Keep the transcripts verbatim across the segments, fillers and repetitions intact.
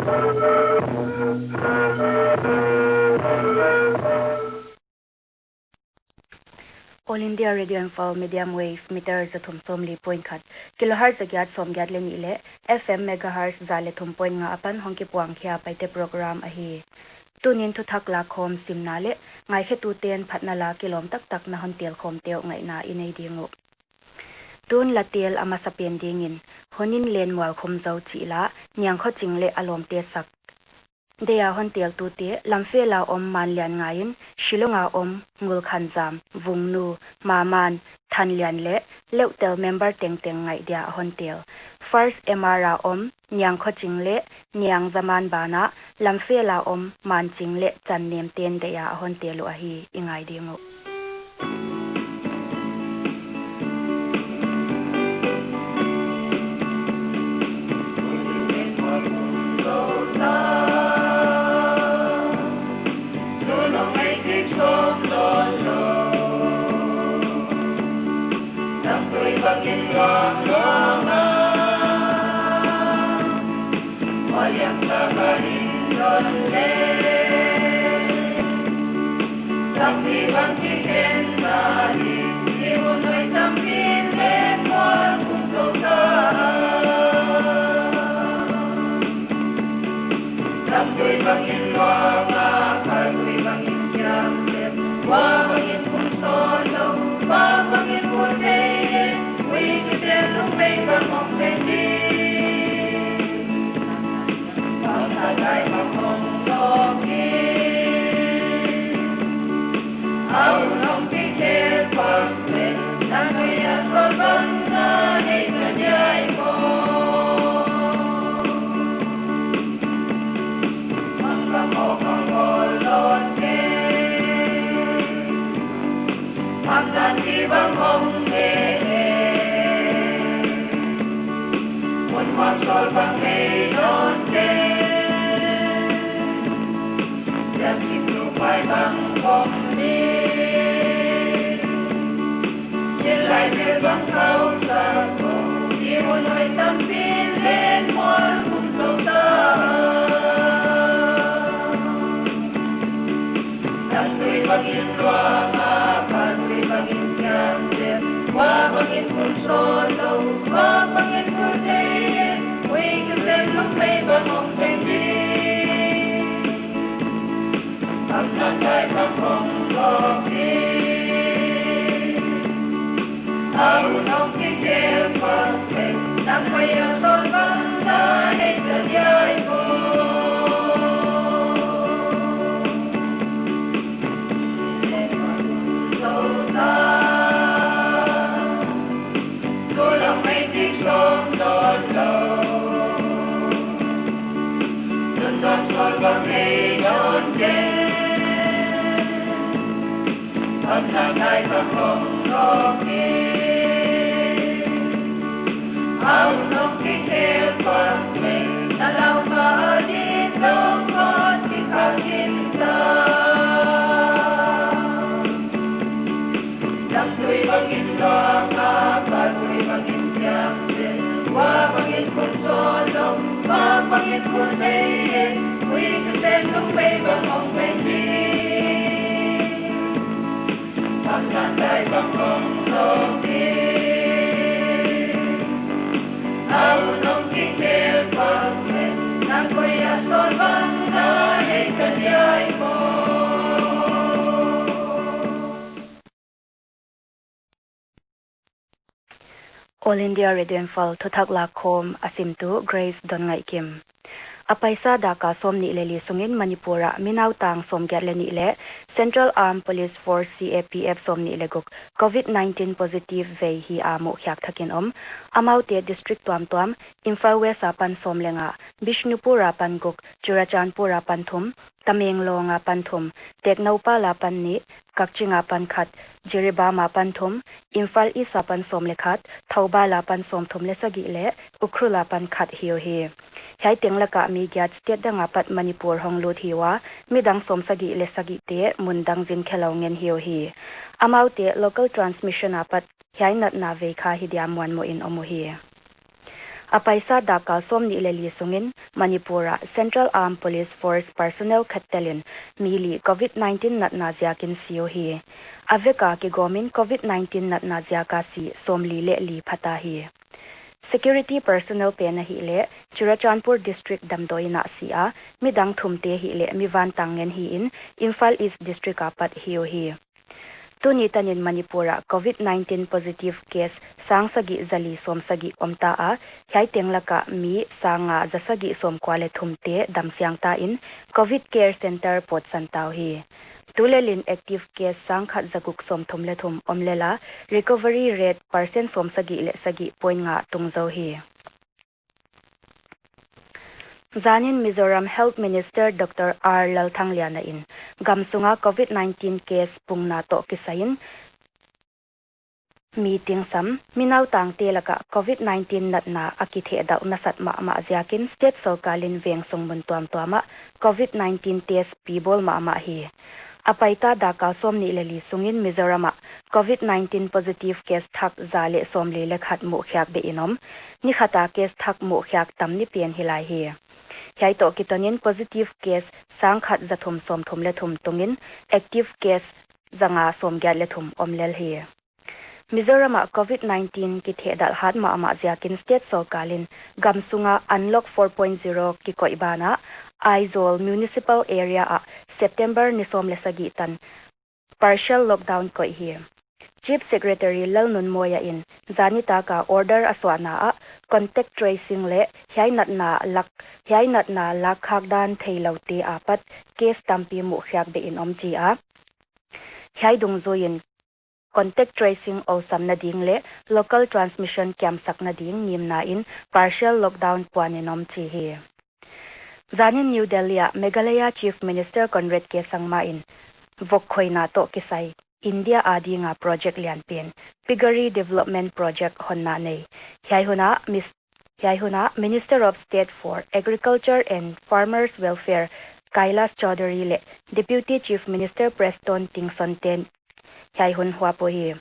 All India Radio Imphal medium wave meter zathum sawmli point khat, kilohertz zagiat sawmgiat leh nih leh F M megahertz za leh thum point nga apan hong kipuang khia Paite program ahi. Tunin thuthak lakkhawm simna leh ngaikhetute'n phatna la kilawm taktak na hon telkhawmte uh ngaihna i nei ding uh. Tun la tel a masapen dingin Hunin Len Mualkhum Zou chih la, Niangkhoching leh a lawmte sak. Deih a hon teltute, Lamfel a om Manlian ngaiin, Shillong a om Ngulkhanzam, Vungnu, Maman, Thanlian leh Leutel member tengteng ngaih dia a hon tel. First M R a om Niangkhoching leh Niangzaman banah, Lamfel a om Manching leh Channemte'n deih a a hon tel uh ahi, i ngai ding uh. All India Radio Imphal thuthak lakkhawm a simtu Grace Donngaihkim. A paisa dak a sawmnih leh li sungin Manipur ah mi nautang sawmgiat leh nih leh Central Armed Police Force, C A P F, sawmnih leh guk Covid nineteen positive vei hi a muhkhiak thakin om. Amaute district tuamtuam, Imphal West apan sawm leh nga, Bishnupur apan guk, Churachandpur apan thum, Tamenglong apan thum, Tengnoupal apan nih, Kakching apan khat, Jiribam apan thum, Imphal East apan sawm leh khat, Thoubal apan sawmthum leh sagih leh Ukhrul apan khat hi uhi. Hiai teng laka mi giat state dang apat Manipur hong lut hi ua, midang sawmsagih leh sagihte mun dang zin khelou ngen hi uhi. Amaute local transmission apat hiai natna vei kha hi dia muanmoh in om uhi. A paisa dakkal sawmnih leh li sungin Manipur ah Central Armed Police Force personnel khat telin mi li COVID nineteen natna ziakin si uhi. A vek a kigawmin COVID nineteen natna ziaka si sawmli leh li phata hi. Security personnel pen ahihleh Churachandpur District damdawi in a si a, midang thumte ahihleh mi vantang ngen hiin Imphal East District apat hi uhi. Tuni tanin Manipur ah COVID nineteen positive case sang sagih zali sawmsagih omta a, hiai teng laka mi sang nga zasagih sawmkua leh thumte damsiang ta in COVID Care Center pawtsan ta uhi. Tulelin active case sang khat zaguk sawmthum leh thum om lel a, recovery rate percent sawmsagih leh sagih point nga tung zou hi. Zanin Mizoram Health Minister Doctor R Lalthangliana in gam sunga COVID nineteen case pungna toh kisaiin meeting sam, mi nautangte laka COVID nineteen natna a kithehdalh nasat mahmah ziakin state sorkarin veng sung mun tuamtuam ah COVID nineteen test pi bawl mahmah hi. A paita dakkal sawmnih leh li sungin Mizoram ah COVID nineteen positive case thak za leh sawmli leh khat muhkhiak behin om, nikhat a case thak muhkhiak tam ni pen hi lai hi. Hiai toh kitonin positive case sang khat zathum sawmthum leh thum tungin active case zanga sawmgiat leh thum om lel hi. Mizoram ah COVID nineteen kithehdalh hat mahmah ziakin state sorkarin gam sunga Unlock four point zero kikoih banah Aizawl Municipal Area ah September ni sawm leh sagih tan partial lockdown koih hi. Chief Secretary Lalnunmawia in zani taka order a suahna ah contact tracing leh hiai natna lak, hiai natna lakkhak dan theiloute apat case tampi muhkhiak behin om chi a, hiai dungzuiin contact tracing awlsamna ding leh local transmission kiamsakna ding ngimna in partial lockdown puanin om chi hi. Zanin New Delhi ah Meghalaya Chief Minister Conrad K Sangma in vok khoina toh kisai India adinga project lianpen Piggery Development Project honna nei. Hiai hun ah Mis-, hiai hun ah Minister of State for Agriculture and Farmers Welfare Kailash Chaudhary leh Deputy Chief Minister Prestone Tynsong ten hiai hun huap uhi.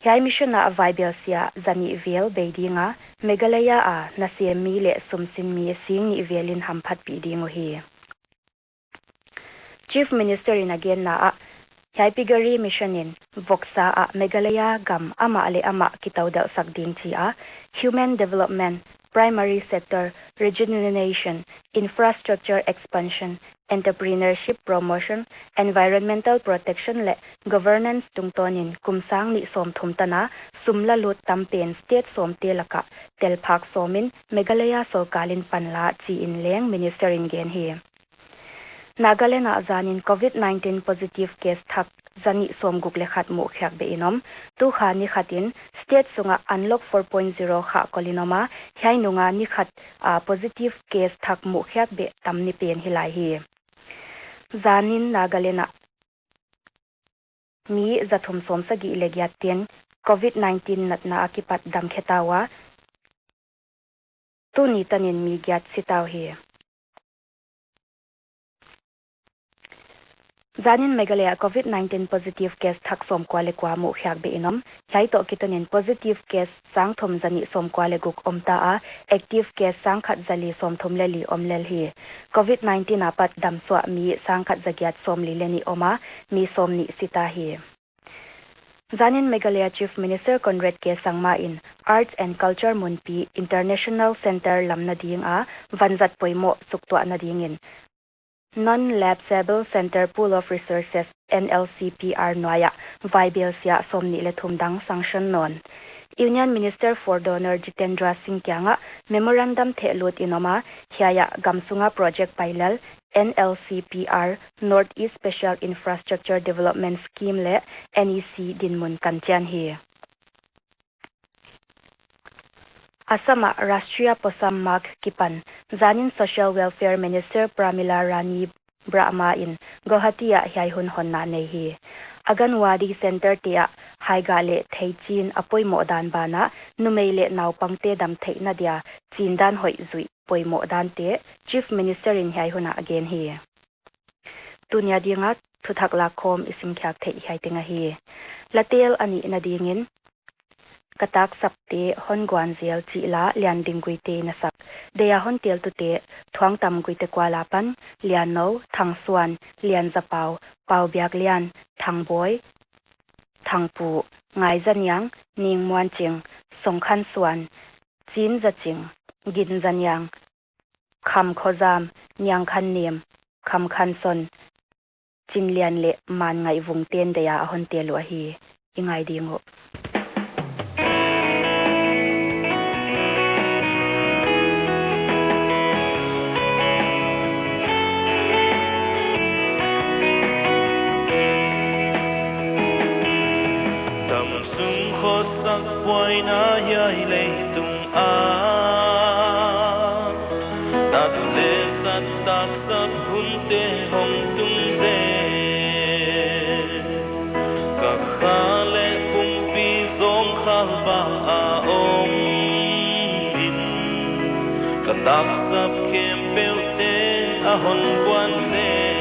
Hiai mission ah vaibelsia zanih vel bei dinga, Meghalaya a nasem mi leh sumsin mi sing nih velin hamphatpih ding uhi. Chief Minister in a genna ah, hiai Piggery Mission in voksa ah Meghalaya gam amah leh amah kitoudelhsak ding chi a, human development, primary sector, rejuvenation, infrastructure expansion, entrepreneurship promotion, environmental protection leh governance tungtawnin kum sang nih sawmthum tana sum la lut tampen state sawmte laka telphak sawmin Meghalaya sorkarin panla chi in leng Minister in gen hi. Nagaland ah zanin COVID nineteen positive case thak zanih sawmguk leh khat muhkhiak behin om. Tukha nikhatin state sunga Unlock four point zero khah kolin om a, hiai nunga nikhat a positive case thak muhkhiak beh tam ni pen hi lai hi. Zanin Nagaland ah mi zathum sawmsagih leh giat ten COVID nineteen natna akipat damkhe ta ua, tuni tanin mi giat si ta uhi. Zanin Meghalaya COVID nineteen positive case thak sawmkua leh kua muhkhiak behin om. Hiai toh kitonin positive case sang thum zanih sawmkua leh guk omta a, active case sang khat zali sawmthum leh li om lel hi. COVID nineteen apat damsuah mi sang khat zagiat sawmli leh nih om a, mi sawmnih si ta hi. Zanin Meghalaya Chief Minister Conrad K Sangma in Arts and Culture munpi International Centre lamna dinga vanzat poimoh suktuahna dingin Non-Lapsable Centre Pool of Resources, N L C P R nuaiah vaibelsia sawmnih leh thum dang sanction nawn. Union Minister for Donor Jitendra Singh kiangah memorandum thehlut in om a, hiai ah gam sunga project pailal, N L C P R, North East Special Infrastructure Development Scheme leh N E C dinmun kan chian hi. Assam ah Rashtriya Poshan Maah kipan, zanin Social Welfare Minister Pramila Rani Brahma in Guwahati ah hiai hun honna nei hi. Anganwadi Centre te ah haigah leh theichin a poimoh dan banah numei leh naupangte damtheihna dia chindan hoih zuih poimoh dante Chief Minister in hiai hun ah gen hi. Tuni a dinga thuthak lakkhawm i simkhiak theih hiai teng ahi. Latel a nihna dingin, Ka taksapte hon guan zel chih la Lian Ding Guite in a sak. Deih a hon teltute Thuang Tam Guite Kuala pan, Lian Nou, Thang Suan, Lian Za Pau, Pau Biak Lian, Thang Bawi, Thang Pu, Ngai Za Niang, Ning Muan Ching, Song Khan Suan, Chin Za Ching, Gin Za Niang, Kham Kho Zam, Niang Khan Nem, Kham Khan Son, Chin Lian leh Man Ngaih Vung ten deih a a hon tel uh ahi. I ngai ding uh. Damsung khosak buaina hiai leitung ah, nat leh sat taksap hunte hong tung zel. Ka kha leh pumpi zong khalbah a om in, ka taksap khempeuhte a hon guan zel.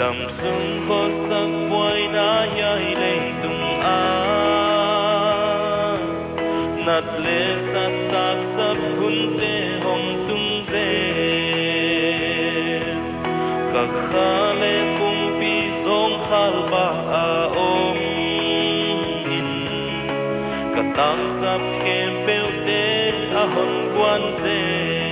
Damsung khosak buaina hiai leitung ah, nat leh sat taksap hunte hong tung zel. Ka kha leh pumpi zong khalbah a om in, ka taksap khempeuhte a hon guan zel.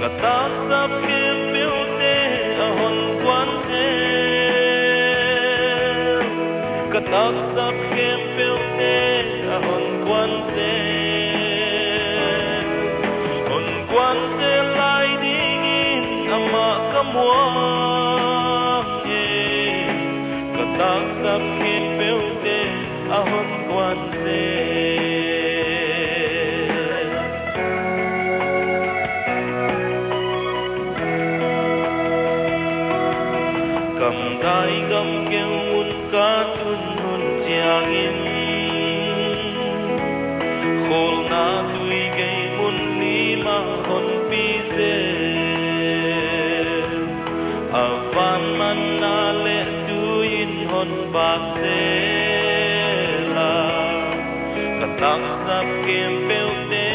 Ka taksap khempeuhte a hon guan zel. Ka taksap khempeuhte a hon guan zel. Hon guan zel lai dingin amah ka muang e. Ka taksap khempeuhte a hon guan zel. Gamdai gamkeu mun ka tun hun chiangin, khawlna tui gei mun lim a hon pi zel. A van manna leh tui in hon vak zel a, ka taksap khempeuhte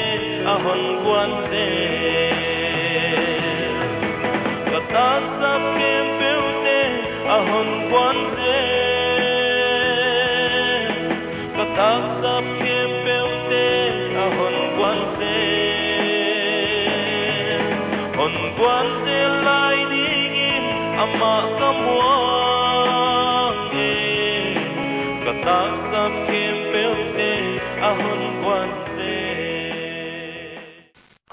a hon guan zel. Ka taksap khempeuhte a hon guan zel. Ka taksap khempeuhte a hon guan zel. Hon guan zel lai dingin amah ka muang e. Ka taksap khempeuhte a hon guan zel.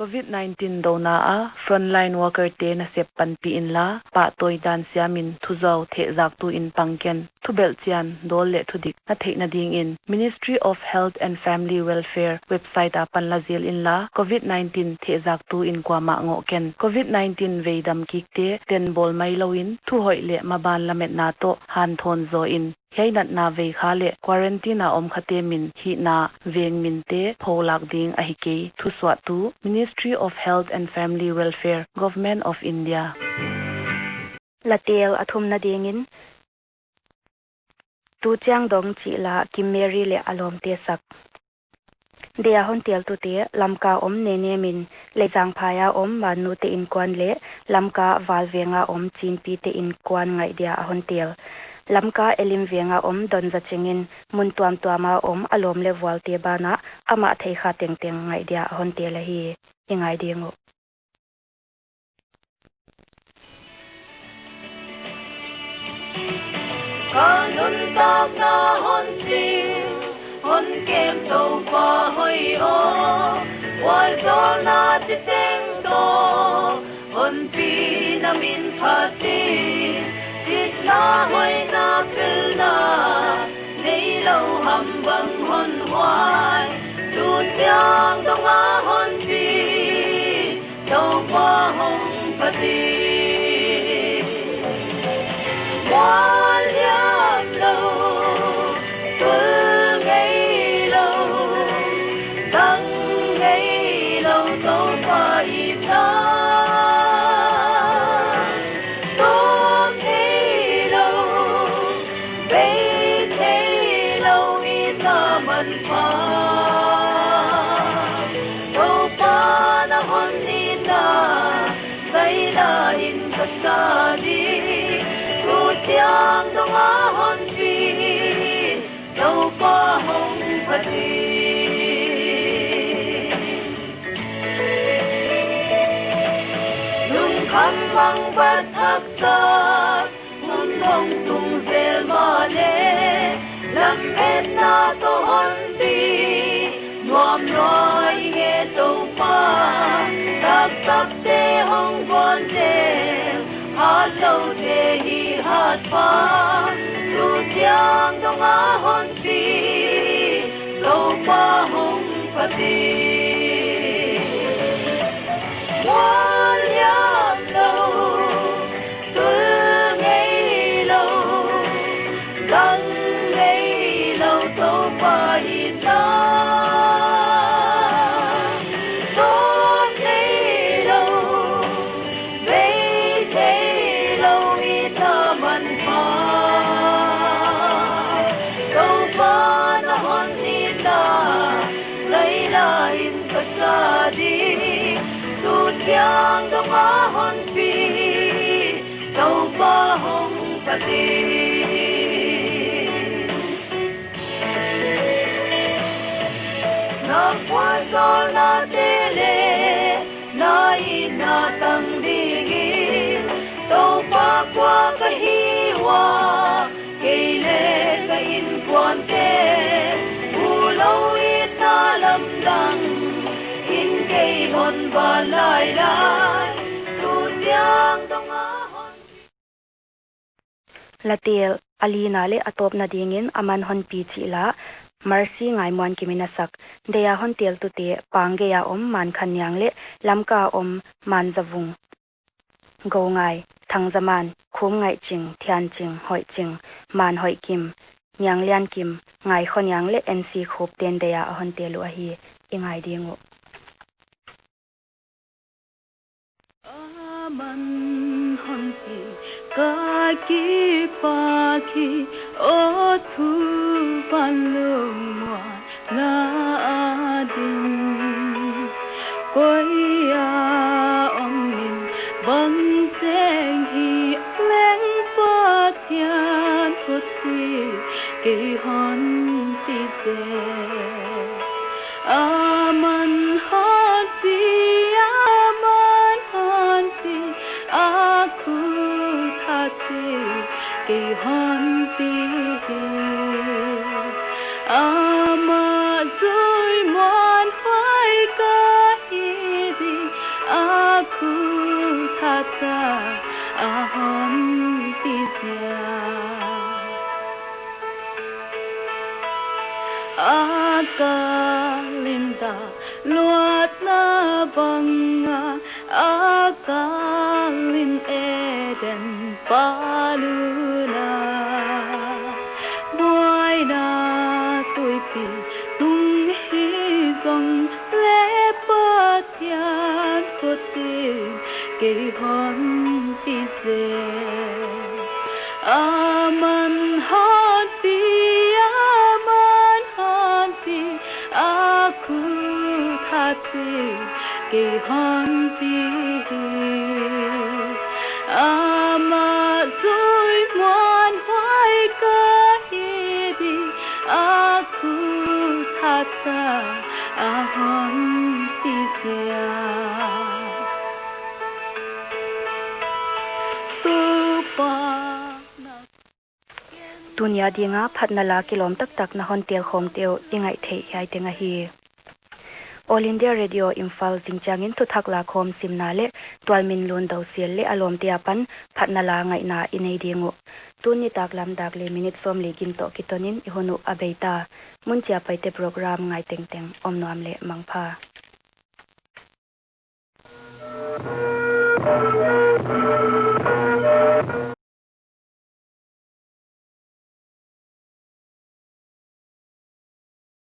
Covid nineteen douna a frontline worker te nasep panpih inla, pahtawi dan siamin thuzau thehzaktu in pang ken. Thubelhchian, dawl leh thudik na theihna dingin Ministry of Health and Family Welfare website a pan la zel inla, Covid nineteen thehzaktu in kuamah ngoh ken. Covid nineteen veidam kikte tenbawl mailouin, thuhoih leh maban lametna toh hanthawn zaw in, hiai natna veikha leh quarantine a om khate min hihna veng minte pholak ding ahi kei. Thusuahtu, Ministry of Health and Family Welfare, Government of India. La tel a thumna dingin, Tu Chiang Dong chih la Kim Mary leh a lawmte sak. Deih a hon teltute Lamka om Nenem in, Leizang phai a om Mannu te innkuan leh Lamka Val veng a om Chinpi te innkuan ngaih dia a hon tel. Lamka Elim veng a om Don Za Ching in, mun tuamtuam a om a lawm leh vualte banah amah theikha tengteng ngaih dia a hon tel ahi. I ngai ding uh. Ka nuntakna hon sing, hon kem Toupa hoih aw, vualzawlna chiteng toh hon pi na min phat in, chitna hoihna pilna neilou ham bang hon huai, Tu Chiang Dong a hon pi Toupa hong phat in. Mual hiam lou, tul ngei lou, dang ngei lou Toupa i ta. Tawp ngei lou, bei Ang bat haksa, mun hong tung zel mahleh, lametna toh hon pi, nuamlua i nge Toupa, taktakte hong guan zel, hatloute hi hat pah, tu chiang dong a hon pi, Toupa hong pati. Mual liam lou, tul ngei lou, dang ngei lou, Toupa hihna. Sawt ngei lou, bei thei lou, i thaman pha. Toupa na hon hihna, lailai in ka sa ding, tu chiang dong a hon pi, Toupa hong pati. Na phual sawlna te leh, na itna tang dingin, Toupa kua ka hi ua, kei leh ka innkuante, u lou itna lamdang in kei hon ban lailai, tu chiang dong a hon. Latel a lina leh a tawpna dingin Aman Hon Pi chih la, Mercy Ngaimuankim in a sak. Deih a hon teltute, Panggei a om Mankhanniang leh Lamka a om Manzavung, Goungai, Thangzaman, Khumngaihching, Thianching, Hoihching, Manhoihkim, Niangliankim, Ngaikhoniang leh N C Khupten deih a a hon tel uh ahi. I ngai ding uh. Aman hon pi ka kipak hi, aw thu pan lungmuanna ding. Koi a om in bang cheng hi leng Pathian khutpi kei hon pi zel. Aman hon pi, Aman hon pi, a khut a chi kei hon pi hi. Amah zui muanhuai ka hi ding, a khut a chi a hon pi zel. A kal in dah luatna bang a, a kal in Eden paluana. Buaina tuipi tung hi zong leh Pathian khutpi kei hon pi zel. Aman hon pi, Aman hon pi, a khut a chi kei hon pi hi. Amah zui muanhuai ka hi ding, a khut a chi a hon pi zel. Toupa na. Tuni a dinga phatna la kilawm taktak na hon tel khawmte uh i ngaih theih hiai teng ahi. All India Radio Imphal, zingchiangin thuthak lakhawm simna leh tualmin Lun Dousial leh a lawmte apan phatna la ngaihna i nei ding uh. Tun nitaklam dak li minute sawmli gin toh kitonin i hun uh a bei ta. Mun chiapaite program ngai tengteng om nuam leh mangpha.